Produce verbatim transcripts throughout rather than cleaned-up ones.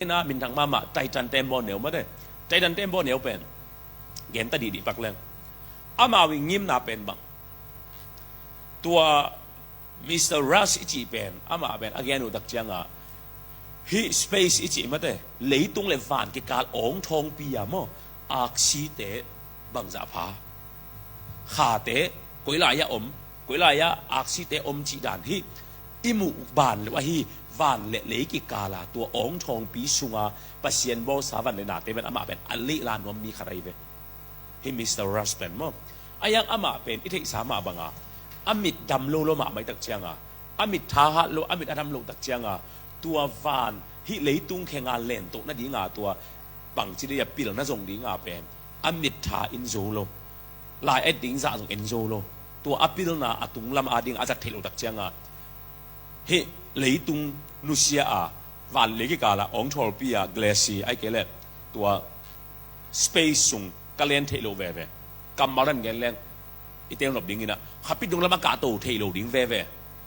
Ina minthang mahmah Titan tembaw neu mate. Titan tembaw neu pen gen ta dihdih pak leng, amau i ngimna pen bang, tua Mister Rush i cih pen, amah pen a gen uh tak cianga, hih space i cih mate, leitung le van kikal awngthawngpi a maw, aksite bangzah pha, khate koi lai-ah om, koi lai-ah aksite om cih dan hih i muh ban lo ahi. Van le lei kikala tua awngthawngpi sunga Pasian bawlsa van le nate pen amah pen a leihla nuam mi khat ahi ve. Hih Mister Rush pen maw, a yang amah pen i theihsa mah banga, a mit dam lo lo mahmah i tak cianga, a mit thahat lo, a mit a dam lo tak cianga, tua van hih leitung khenga lentoh nadinga tua bangci dei a pilna zong dinga pen a mit tha in zo lo, lai et ding zah zong en zo lo, tua a pilna a tunglam a ding a zat theih lo tak cianga, hih leitung nusia a, van lei kikala awngthawngpi a, glassy ai kei le, tua space sung ka len theih lo veve. Kammal dan gen leng i telnop dingina, khapi dunglam a kahto theih lo ding veve.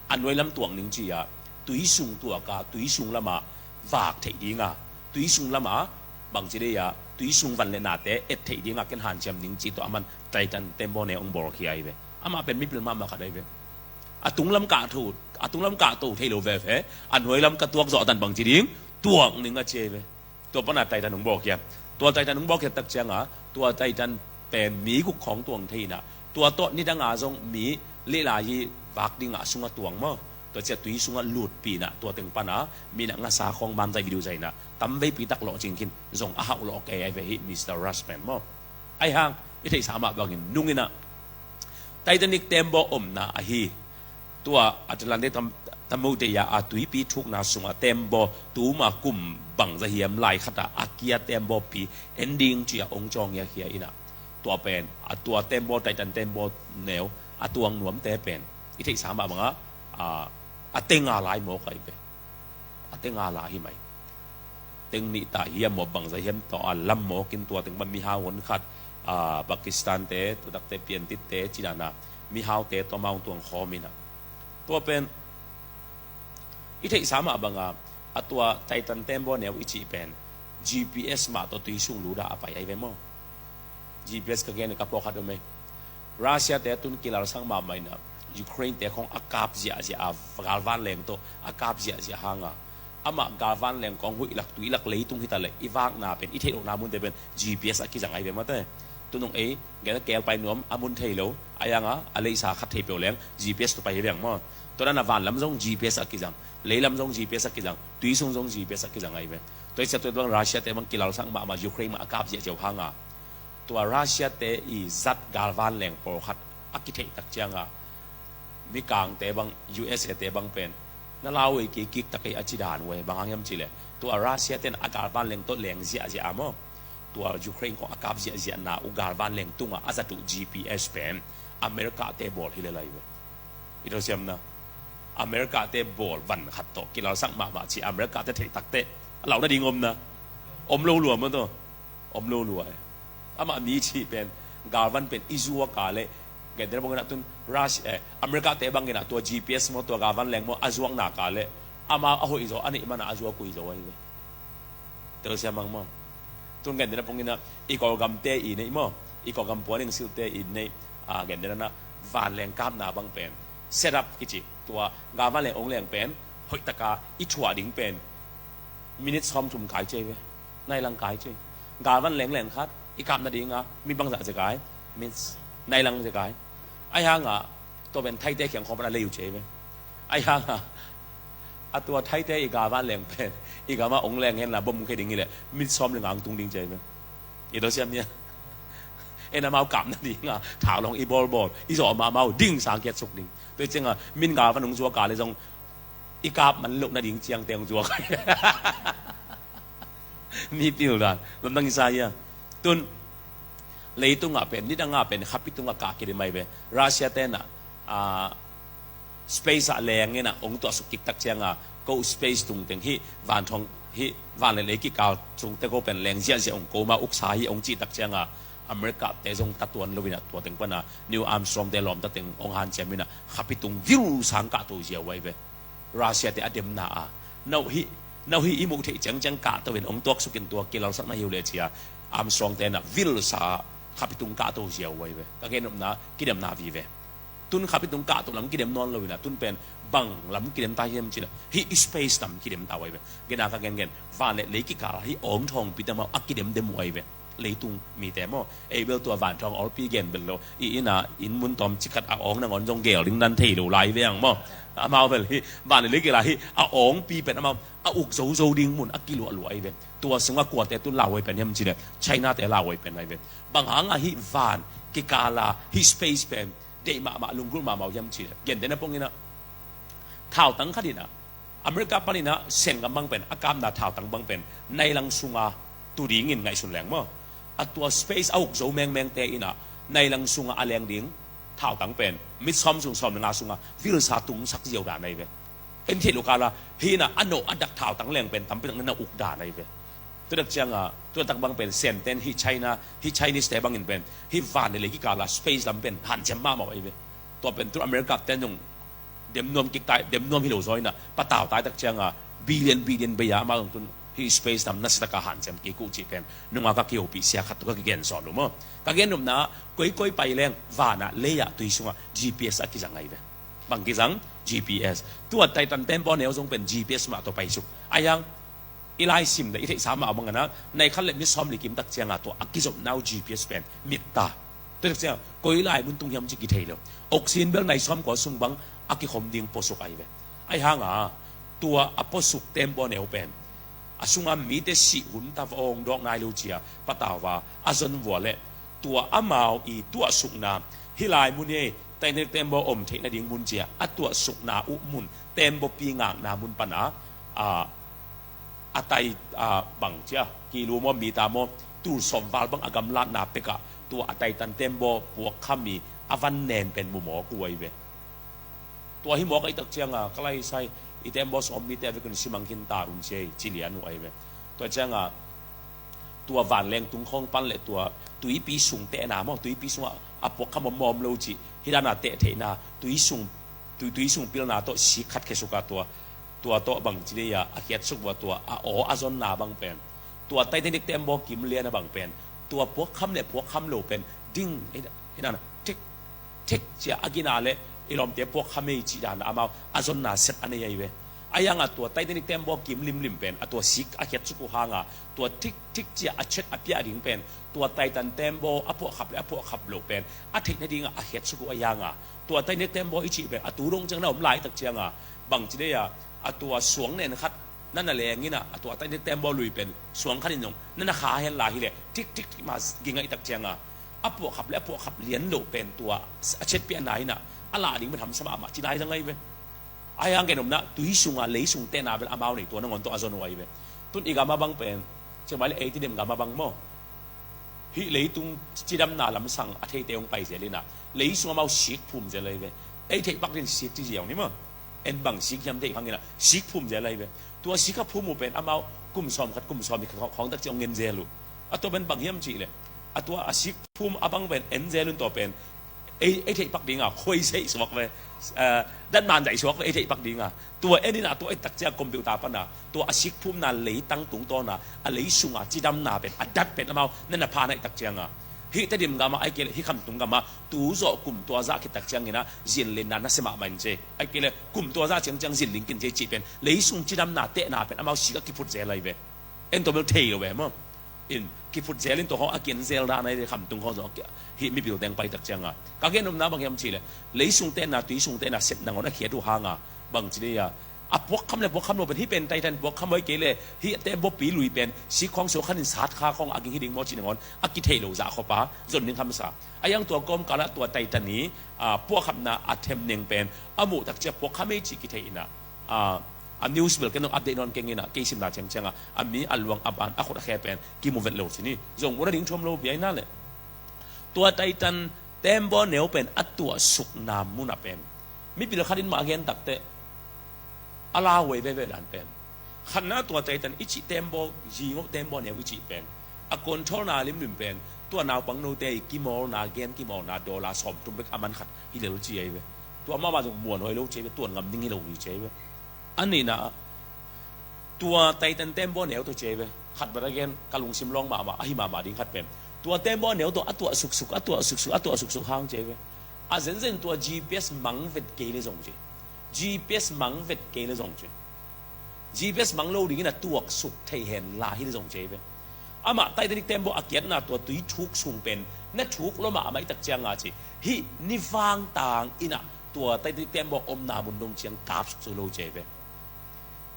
A nuailam tuak ning ci-a, tui sung tuaka tui sung lama vak theih dinga, tui sung lama bangci dei-a tui sung van le nate et theih dinga ken hanciam ning ci tua aman Titan tembaw neu ong bawlkhia ahi ve. Amah pen mipil mahmah khat ahi ve. A tunglam kahto, a tunglam kahto theih lo veve. A nuailam ka tuak zawh tan bangci ding, tuak ning a ci ahi ve. Tua pana Titan hong bawlkhia. Tua Titan hong bawlkhia tak cianga, tua Titan pen mi guk khawng tuang thei inah, tua tawh nidanga zong mi lehlai vak dingah sungah tuang maw, tua cia tui sungah lutpi inah, tua teng pana minah ngasa khawng manzai video zai inah, tamveipi tak lawh cingkhin zong a hauh lawh kei ahi ve hih Mister Rush pen maw. Aihang i theihsa mah bangin nunginah Titanic tembaw omna ahi. Tua Atlantic tam, tamuteia a tuipi thukna sungah tembaw tuma kum bangza hiam lai khatah a kia tembawpi en ding ci-a ong cawng hiakhia inah, tua pen a tua tembaw, Titan tembaw neu a tuang nuamte pen i theihsa mah bangah a, a tenga lai mawk ahi ve. A tenga lai hi mai. Teng nih tah hiam maw, bangza hiam tawh a lam mawkin tua teng pan mihau hon khat, a, Pakistan te, tua takte Piantit te cinana mihaute tawh amau tuang khawm inah. Tua pen i theihsa mah banga a tua Titan tembaw neu i cih pen G P S mah tawh tui sung ludah a pai ahi ve maw. G P S ka gen ka pawlkhat um ei. Russia te tun kilalsak mahmah inah Ukraine te khawng a kap ziahziah a, galvan leng tawh a kap ziahziah hanga, amah galvan leng kawng huih lak tui lak leitung hita le i vakna pen i theih lohna munte pen G P S a kizang ahi ve mate. Tunung ei gen a kelpai nuam a mun thei lo, a yanga a leisa khat thei peuh leng G P S tu pai hi veng maw. Tua dana vanlam zong G P S a kizang, leilam zong G P S a kizang, tui sung zong G P S a kizang ahi ve. Tua i sia tua bang Russia te bang kilalsak mahmah Ukraine mah a kap ziahziah uh hanga, tua Russia te i zat galvan leng pawlkhat a kitheih tak cianga, mikangte bang, U S A te bang pen na lau ei kei kik tak ei a ci dan uh ei. Bang hang hiam cih leh tua Russia ten a galvan leng tawh leng ziahziah a maw, tua Ukraine kong a kap ziahziahna uh galvan leng tungah a zat uh G P S pen America te bawl hi le lai ve. I tawh siamna America te bawl van khat tawh kilalsak mahmah ci America te theih takteh a lauhna ding omna, om lo lua maw tawh. Om lo lua e. Amah mi cih pen galvan pen i zuak a le, gentehna bangin ah tun Russia, eh, America te bangin ah tua G P S maw, tua galvan leng maw a zuak nak a le, amau a hoih zaw a neih manah a zuak uh hi zaw ahi ve. Telsiam mang maw. Tun gentehna bangin ah i Kawlgam te i neih maw, i Kawlgam puaning silh te i neih, ah, gentehna vanleng kapna bang pen set up kici, tua galvan leng ong leng pen hoih taka i thuah ding pen minute sawmthum kai ci ve. Nai lang kai ci. Galvan lengleng khat i kap nadinga mi bangzah zia kai? Minute nai lang zia kai. Ahi hanga tua pen Thaite kiang khawng pan a lei uh ci ve. Ahi hanga a tua Thaite i galvan leng pen i gama ong leng henla bom khe ding hileh minute sawm le nga tung ding ci ve. I tawh siam nia. En amau kap nadinga thaklong i bawlbawl, i zawh mahmah uh ding sang kiat suk ding. Tua i cianga min galvan ong zuak a le zong i kap man loh nading ciangte ong zuak. Mi pil dan lamdang i sa hia. Tun leitungah pen, nidangah pen khapi tungah kah kidimai ve. Russia tenah, ah, space ah leng inah ong tuah suk kik tak cianga, ko space tung teng hih vanthong, hih van le lei kikal tungte ko pen leng ziahziah ong, ko ma uksa hi ong cih tak cianga, America te zong tatuan lo inah tua teng pana Neil Armstrong te lawmta teng ong hanciam inah khapi tung viu sang kah to zia uai ve. Russia te a demna a, no hih No hih i muh theih ciangciang kahto in hong tuaksuk in tua kilalsak na hi uh leh ci-a Armstrong te in ah vilsa khapi tung kahto ziau uh ahi ve. Ka gen nopna kidemna vive. Tun khapi tung kahto lam kidem nawn lo in ah tun pen bang lam kidem ta hiam ci leh hih i space lam kidem ta uh ahi ve. Gen a ka gengen van le lei kikal ah hih awng thawngpi te mah a kidemdem uh ahi ve. Leitung mite maw, ei bel tua vanthawng awlpi gen bel lo, i inn ah inn mun tawm cikhat a awng nangawn zong gel ding nan thei lo lai ve ang maw. Amau bel hih van le lei kikal ah hih a awngpi pen amau a uk zozo ding mun a kiluahluah ahi ve. Tua sungah kuate tun lauhuai pen hiam ci leh China te lauhuai pen ahi ve. Bang hangah hih van kikal ah hih space pen deih mahmah lunggulh mahmah uh hiam ci leh gentehna pongin ah thautang khat in ah America panin ah Sen gam bang pen a kapna thautang bang pen nailang sunga tu dingin ngaihsun leng maw, a tua space a uk zo mengmengte in ah nailang sunga a leng ding thautang pen mit sawm sung sawm le nga sunga vilsa tungsak ziau dan ahi ve. En theih lo kal ah hih in ah a nawh a dak thautang leng pen tampi tak na uk dan ahi ve. Tua tak ciangah tua tak bang pen Sen ten hih China hih Chinese te bangin pen hih van le lei kikal ah space lam pen hanciam mahmah uh ahi ve. Tua pen tu America ten zong dem nuam kik tai, dem nuam hi lo zaw in ah patau tai tak ciangah billion billion bei a amau zong tun hih space lam nasia taka hanciam kik uh cih pen nunga ka kihopih sia khat tu ka kigen sawt lo maw. Ka gen nopna koikoi pai leng van ah lei ah tui sungah G P S a kizang ahi ve. Bang kizang? G P S. Tua Titan tembaw neu zong pen G P S mah tawh paisuk ahi hang i lai sim le i theihsa mah bangin ah nai khat le mit sawm li kim tak ciangah tua a kizopna uh G P S pen mit ta. Tua tak ciangah koi lai mun tung hiam ci kithei lo. Oxygen bel nai sawm kua sung bang a kikhom ding puasuk ahi ve. Ahi hangah tua a puasuk tembaw neu pen a sunga mite sih hun ta va awng dawk nai lo ci-a patau a a zon vua le tua amau i tuahsukna hih lai mun hi Titanic tembaw om theih nading mun ci-a a tuahsukna uh mun tembawpi ngakna mun pana a a tai a bang cia kilu maw mita maw tul sawm val bang a gamlatna pekah tua a Titan tembaw puakkham i a van nen pen mumawk uh ahi ve. Tua hi mawk ahi tak cianga ka lai sai i tembaw sawm mite a vekin simang khin ta un cia ci lian uh ahi ve. Tua cianga tua vanleng tung khawng pan le tua tuipi sung tehna maw tuipi sungah a puakkham a mawm lo cih hih dana teh theihna tui sung tui, tui sung pilna tawh sik khat khesuk a tua tua tawh bangci dei a a khiatsuk uh a tua a aw a zonna bang pen tua Titanic tembaw kim liana bang pen tua puakkham le puakkham lo pen ding ei dana thik thik cia a gina le i lawmte puakkham ei cih dana amau a zonna set a nei ahi ve. A yanga tua Titanic tembaw kim limlim pen a tua sik a khiatsuk uh hanga tua thik thik cia a chet a piah ding pen tua Titan tembaw a puahkhap le a puahkhap lo pen a theih nadinga a khiatsuk uh a yanga tua Titanic tembaw i cih pen a tu dong ciang na om lai tak cianga bangci dei a a tua suang nen khat na na leng ina a tua Titanic tembaw lui pen suang khat in zong na na kha hen lai hileh thik thik thik ma ging ahi tak cianga a puahkhap le a puahkhap lian loh pen tua a chetpiahna ina a lah ding pen hamsa mahmah ci nai zang ahi ve. Ahi hang gen omna tui sunga lei sung tehna bel amau nei tua nangawn tawh a zon uh ahi ve. Tun i gama bang pen ciamai le eiti dem gama bang maw hih leitung cidamna lamsang a theite hong pai zel ina lei sung amau sik phum zel ahi ve. Ei theih pak din sik ci ziau ni maw en bang sik hiam theih khang ina sik phum zel ahi ve. Tua sik a phum uh pen amau kum sawm khat kum sawm ni khawng tak ci hong ngen zel uh. A tua pen bang hiam cih leh a tua a sik phum a bang pen en zel un tua pen ei, ei theih pak dinga khuai seih suak ve. Eh, datman daih suak ve ei theih pak dinga tua en ina tua ei tak ciang computer pana tua a sik phumna leitang tungtawna a lei sunga cidamna pen a dat pen amau na na pha naih tak cianga hih Tedim gama ahi kei le hih Khamtung gama tu zawh kum tua zah khit tak ciangina zinlinna na sia mahmah in ce ahi kei le kum tua zah ciangciang zinling kin ce cih pen lei sung cidamna tehna pen amau sik a kiphut zel ahi ve. En tua bel thei lo ve maw. In kiphut zel in tua khawng a kian zel dan ahi le Khamtung khawng zong hih mipil teng pai tak cianga ka gen omna bang hiam cih le lei sung tehna tui sung tehna sep nangawn a khiat uh hanga bangci dei a a puakkham le puakkham lo pen hih pen Titan puakkham ahi kei le hih tembaw pi lui pen sik khawng suak khan in sat kha khawng a ging hi ding maw cih nangawn a kithei lo zah khawpa zon ding hamsa. A yang tua kawmkalah tua Titan i a puakkhapna a themneng pen a muh tak cia puakkham ei cih kithei ina a, a news bel ken update nawn keng ina kei simna ciangcianga a mi a luang a ban a khut a khe pen kimu vet lo ci ni. Zong muhna ding thuam lo biaina le tua Titan tembaw neu pen a tuahsukna muna pen mipil khat in mah a gen takteh a lauhuai veve dan pen khatna tua Titan i cih tembaw zingoh tembaw neu i cih pen a controlna limlim pen tua naupang note i kimawlna gen kimawlna dollar sawmthum bek a man khat hi lel ci ahi ve. Tua mahmah zong muanhuai lo ci ahi ve tuan ngam ding hi lo hi ci ahi ve. A nihna ah Tua Titan tembaw neu tawh ci ei ve. Khat bang a gen ka lungsim lawng mahmah, ahi mahmah ding khat pen. Tua tembaw neu tawh a tuah suksuk, a tuah suksuk, a tuah suksuk hang ci ei ve. A zenzen tua G P S mang vet kei le zong ci. G P S mang vet kei le zong ci. G P S mang lo dingin a tuaksuk thei hen la hi le zong ci ei ve. Amah Titanic tembaw a kiatna tua tui thuk sung pen na thuk lua mahmah i tak cianga ci. Hih ni vangtang inah tua Titanic tembaw omna mun dong ciang kapsuk zo lo ci ei ve.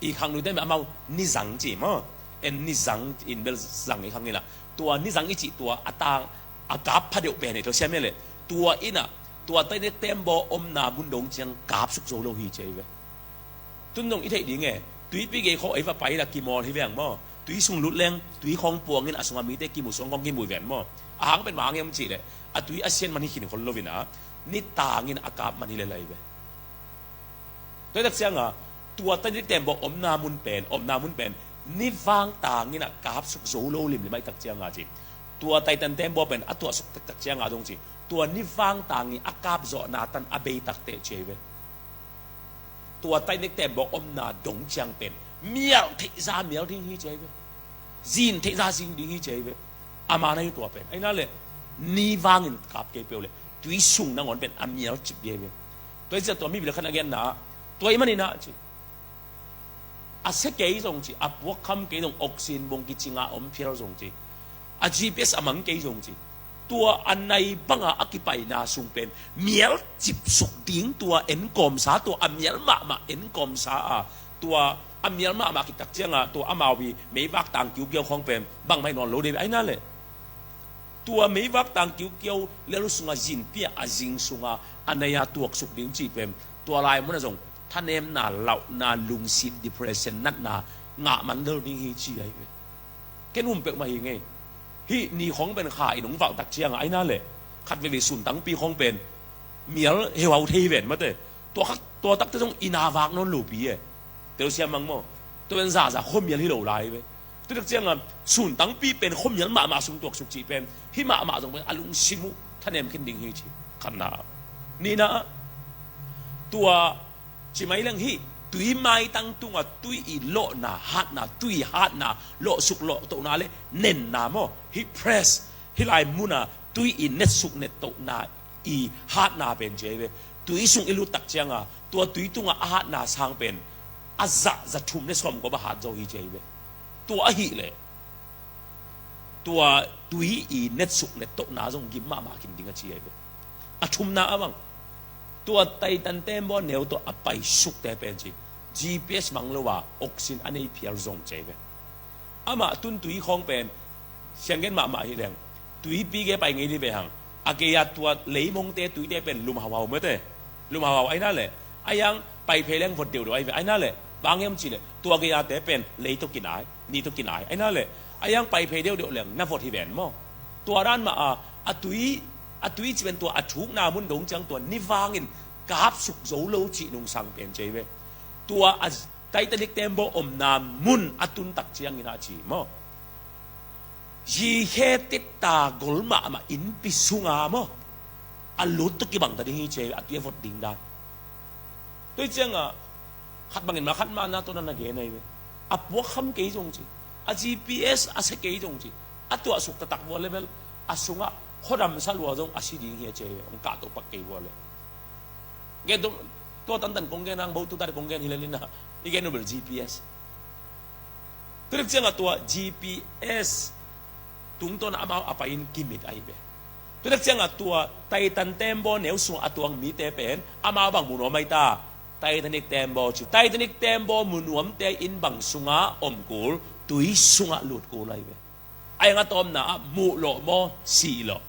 I khangluite mah amau nizang ci maw. En nizang in bel zang i khang inah. Tua nizang i cih tua a tang a kap phadeuh pen hi tua siam hi leh. Tua inah tua Titanic tembaw omna mun dong ciang kapsuk zo lo hi ci ei ve. Tun dong i theih ding e. Tuipi gei khawng ei va pai la kimawl hi veng maw. Tui sung lut leng tui khawng puangin a sunga mite kimu suang khawng kimu hi ven maw. A hang pen mah hang hiam cih leh a tui a sian man hi khin khol lo inah ni tangin a kap man hi le lai ve. Tua hi tak cianga tua Titanic tembaw omna mun pen, omna mun pen ni vangtang inah kapsuk zo lo limlim a hi tak cianga ci. Tua Titan tembaw pen a tuahsuk taktak cianga dong ci. Tua ni vangtang i a kapzawhna tan a bei takteh ci ei ve. Tua Titanic tembaw omna dong ciang pen mial theihza mial ding hi ci ei ve. Zin theihza zin ding hi ci ei ve. A mana hi tua pen. Aina le ni vangin kap kei peuh le tui sung nangawn pen a mial cip ding hi ve. Tua hi ciah tua mi bil khat a genna tua hi maninah ci. A sia kei zong ci, a puakkham kei zong, oxygen bong kicinga om phial zong ci, a G P S a mang kei zong ci. Tua a nai banga a kipaina sung pen mial cipsuk ding tua enkawmsa, tua a mial mahmah enkawmsa a, tua a mial mahmah kitak cianga tua amau hi meivak tang kiukiau khawng pen bangmah hi nawn lo dei aina le. Tua meivak tang kiukiau lel sunga zinpia a zing sunga a nei a tuaksuk ding cih pen tua lai muna zong thanemna, lauhna, lungsim, depression, natna ngah man lel ding hi ci ahi ve. Ken um peuhmah hi ngei. Hih ni khawng pen kha in hong valh tak cianga aina le khat veve suntangpi khawng pen mial heuhau thei ven mate. Tua khat tua takte zong ina vak nawn lopi e. Telsiam mang maw? Tua pen zaza khuamial hi lo lai ve. Tua tak cianga suntangpi pen khuamial mahmah sung tuaksuk cih pen hih mahmah zong pen a lungsim uh thanem khin ding hi ci. Khatna. Nihna. Tua ci mai leng hih tui maitang tunga tui i lawhna hatna, tui hatna, lawhsuk lawhtohna le nenna maw? Hih press, hih lai muna tui i netsuk nettohna i hatna pen ci ahi ve. Tui sung i lut tak cianga tua tui tunga a hatna sang pen a zah, za thum le sawm kawm a hat zo hi ci ahi ve. Tua ahih leh tua tui i netsuk nettohna zong gim mahmah khin ding a ci ahi ve. A thumna a bang tua Titan tembaw neu tawh a paisukte pen ci G P S mang lo a oxygen a nei phial zong ci ahi ve. Amah tun tui khawng pen sianggen mahmah hi leng tuipi ge pai ngei dih ve hang. A gei-a tua leimongte tuite pen lum hauhau mate. Lum hauhau aina le a yang pai phei leng vot deuhdeuh ahi ve aina le bang hiam cih leh tua gei-ate pen lei tawh kinai, ni tawh kinai aina le a yang pai phei deuhdeuh leng na vot hi ven maw? Tua dan mah a a tui a tui ci pen tua a thukna mun dong ciang tua ni vangin kapsuk zo lo cih nungsang pen ci ahi ve. Tua a Titanic tembaw omna mun a tun tak ciangin a ci maw? Zikhe titta gol mahmah innpi sunga maw? A lut tawh kibang ta ding hi ci ahi ve, a tui a vot ding dan. Tua hi cianga khat bangin ma khat mana tawh na na gen ahi ve. A puakkham kei zong ci, a G P S a sia kei zong ci, a tuahsuk taktak vua level a sungah khuadam sa lua zong a si ding hi a ci ahi ve. Hong kahtoh pak kei vua le. Gen tua tantan kong gen ang bo tu tari kong gen hi le lina i gen ubel G P S. Tudik cianga tua G P S tungtawn amau a pai-in kimit ahi ve. Tudik cianga tua Titan tembaw neu sungah a tuang mite pen amau bang mu nuam ahi ta? Titanic tembaw ci, Titanic tembaw mu nuamte in bang sungah om kul? Tui sungah lut kul ahi ve. A eng a tawmna ah muh lawh maw, sih lawh?